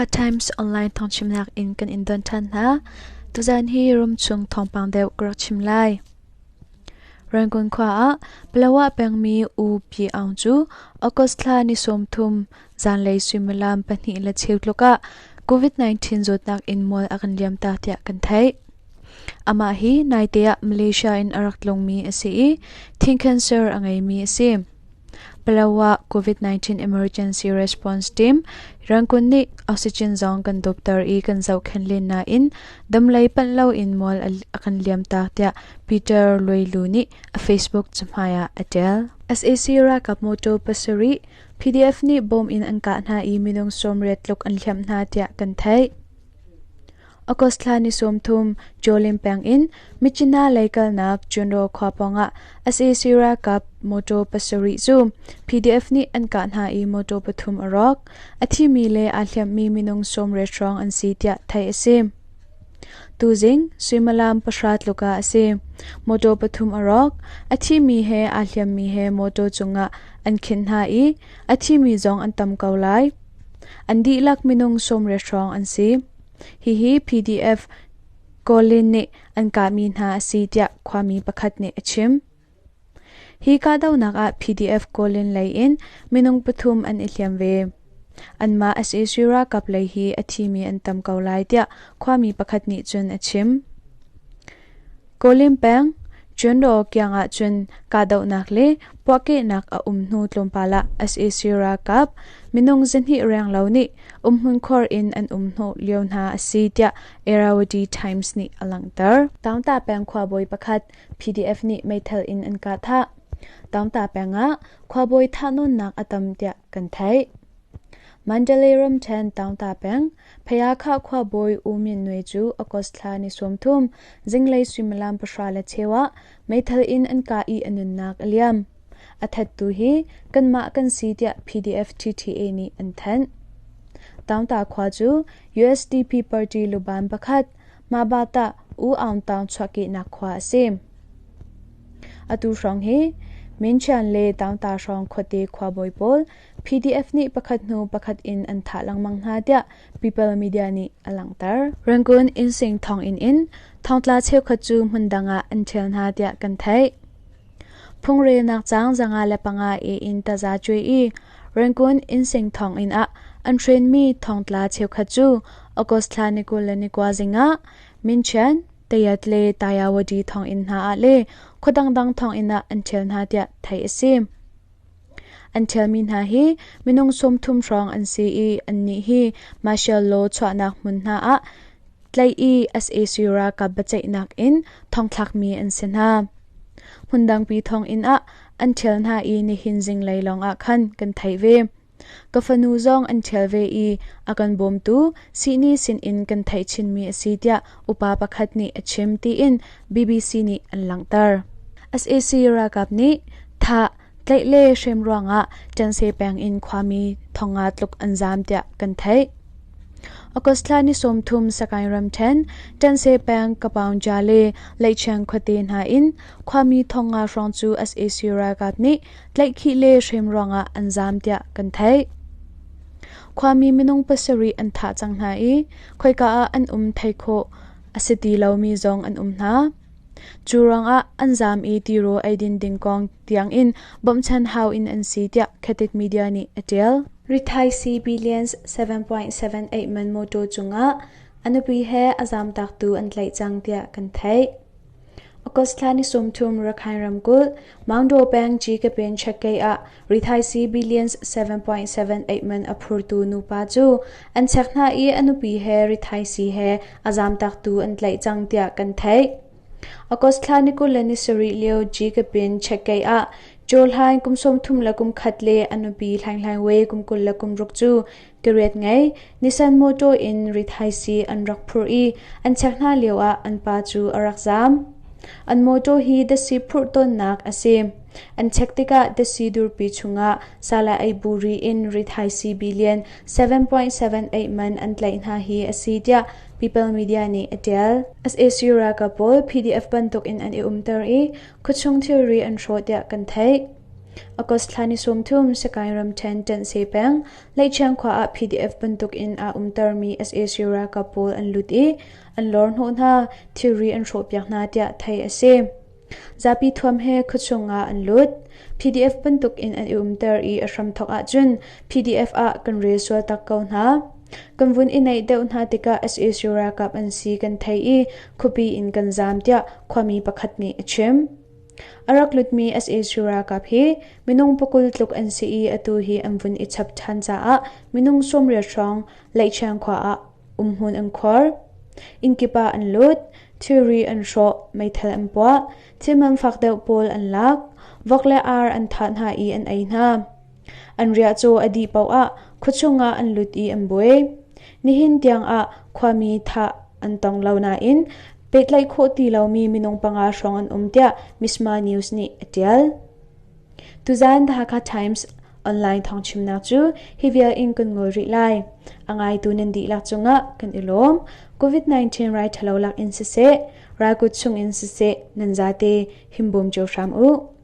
Hakha Times online thawngchimnak in kan in don ṭhan hna. Tuzan hi rumchung thawngpang deuh ka rak chim lai. Rangoon khua ah Palawa pengmi U Pyi Aung cu August thla ni 30 zanlei suimilam 2:15 tluk ah COVID-19 zawtnak in mual a kan liam ta tiah kan theih. Amah hi naite ah Malaysia in a rak tlungmi a si i thin cancer a ngeimi a si. Palawa COVID-19 Emergency Response Team Rangoon nih oxygen zong kan dawpter i kan zohkhenh len nain damlei panh loin mual a kan liamtak tiah Peter Luailu nih a Facebook cahmai ah a ṭial. Sac ralkap mawṭaw pasarih PDF nih bom in an kah hna i minung 80 tluk an hliamh hna tiah kan theih. August thla ni 30 Jolin peng in Myitkyina lei kalnak Junro khua pawngah sac ralkap mawṭaw pasarih cu PDF nih an kah hna i mawṭaw pathum a rawk. A thimi le aa hliammi minung 80 hrawng an si tiah theih a si. Tuzing suimilam pahra tluk ah a si. Mawṭaw pathum a rawk. A thimi he aa hliammi he mawṭaw cungah an khinh hna i a thimi zong an tam ko lai. An dihlak minung 80 hrawng an si. Hihi PDF Kawlin nih an kahmi hna a si tiah khuami pakhat nih a chim. Hi kahdohnak ah PDF Kawlin lei in minung pathum an i hliam ve. Anmah sac ralkap lei hi a thimi an tam ko lai tiah khuami pakhat nih cun a chim. Kawlin peng Cunraw kiang ahcun kahdohnak le puahkehnak a um hnu tlawmpal ah sac ralkap minung zahnih renglo nih umhmun khor in an um hnawh lio hna a si tiah Irrawaddy Times nih a langhter. Taungta peng khuabawi pakhat PDF nih meithal in an kah thah. Taungta peng ah khuabawi thahnawnnak a tam tiah kan theih. Mandalay ramṭhen Taungta peng Phayakha khuabawi U Myint Nwe cu August thla ni 30 zinglei suimilam 10:15 ah meithal in an kah i a nunnak a liam. A thattu hi kanmah kan si tiah PDF TTA nih an thanh. Taungta khua cu USDP party luban pakhat Mabata U Aung Taung chuahkehnak khua a si. Atu hrawng hi Minchian le Taungta hrawng khuate khuabawi pawl PDF nih pakhat hnu pakhat in an thah lengmang hna tiah People Media nih a langhter. Rangoon innsing thonginn in thongtla cheukhat cu hmundang ah an ṭhial hna tiah kan theih. Phungrelnak caang 505 e in taza cuai i Rangoon innsing thonginn ah an hrenmi thongtla cheukhat cu August thla ni 29 zing ah Minchian, Tayat le Tayawadi thonginn hna ah le khua dangdang thonginn ah an ṭhial hna tiah theih a si. An ṭhialmi hna hi minung 30 hrawng an si i annih hi martial law chuahnak hmun hna ah tlaih i sac ralkap biaceihnak in thongthlakmi an si hna. Hmundangpi thonginn ah an ṭhial hna i nihin zinglei lawngah khan kan theih ve. Ka fanu zong an ṭhial ve i a kan bawmtu sihni sinin kan theih chinmi a si tiah upa pakhat nih a chim tiin BBC nih an langhter. Sac ralkap nih thah, tlaih le hrem ruangah Ṭanse peng in khuami thonga tluk an zaam tiah kan theih. August thla ni 30 Sagaing ramṭhen Ṭanse peng Kapaungja le Leihchiang khuate hna in khuami thonga hrawng cu sac ralkap nih tlaihkhih le hrem ruangah an zaam tiah kan theih. Khuami minung pasarih an thah cang hna i khoika ah an um thei khawh a si ti lomi zong an um hna. Cu ruangah an zaam i tirawl eidin ding kong tiangin bawmhchan hau in an si tiah Khatit Media nih a ṭial. Rithaisi billions 7.78 man motor cungah a nupi he a zaamtaktu an tlaih cang tiah kan theih. August thla ni 30 Rakhine ramkulh Maungdaw peng Gkapin checkgate ah rithaisi billions 7.78 man a phurtu nupa cu an chek hna i a nupi he rithaisi he a zaamtaktu an tlaih cang tiah kan theih. August thla ni 27 lio Gkapin checkgate ah Joe Hlaing kum 31 le a nupi Hlaing Hlaing Wei kum 26 cu Kariat ngei Nissan mawṭaw in rithaisii an rak phurh i an chek hna lioah an pa cu a rak zaam. An mawṭaw hi datsi phurh tawnnak a si. An chek tikah datsi durpi chungah sala ei buri in rithaisii billion 7.78 man an tlaih hna hi a si tiah People Media nih a ṭial. Sac ralkap pawl PDF bantukin an i umter i khuachung thilri an hrawh tiah kan theih. August thla ni 30 Sagaing ramṭhen Ṭanhse peng Leihchiang khua ah PDF bantuk in aa umtermi sac ralkap pawl an lut i an lor hnawh hna, thilri an hrawhpiak hna tiah theih a si. Zapi thuam he khuachung ah an lut. PDF bantuk in an i umter i a hramthawk ahcun PDF ah kan rel sual tak ko hna. Kan vun i naih deuh hna tikah sac ralkap an si kan thei i khuapi in kan zaam tiah khuami pakhat nih a chim. A rak lutmi sac ralkap hi minung pakul tluk an si i atu hi an vun i chap ṭhan caah minung 80 hrawng Leihchiang khua ah umhmun an khuar. Innkip ah an lut, thilri an hrawh, meithal an puah, thil man fak deuh pawl an lak, vok le ar an thah hna i an ei hna. An riahcaw a dih paoh ah khuachung ah an lut i an buai. Nihin tiang ah khuami thah an tong lo nain pehtlaih khawh ti lomi minung panga hrawng an um tiah Misma News nih a ṭial. Tuzaan The Hakha Times online thawngchimnak cu hi vial in kan ngol rih lai. A ngaitu nan dihlak cungah kan i lawm. COVID-19 rai ṭhalo lak in siseh, ralkut chung in siseh, nan zate himbawm cio hram u.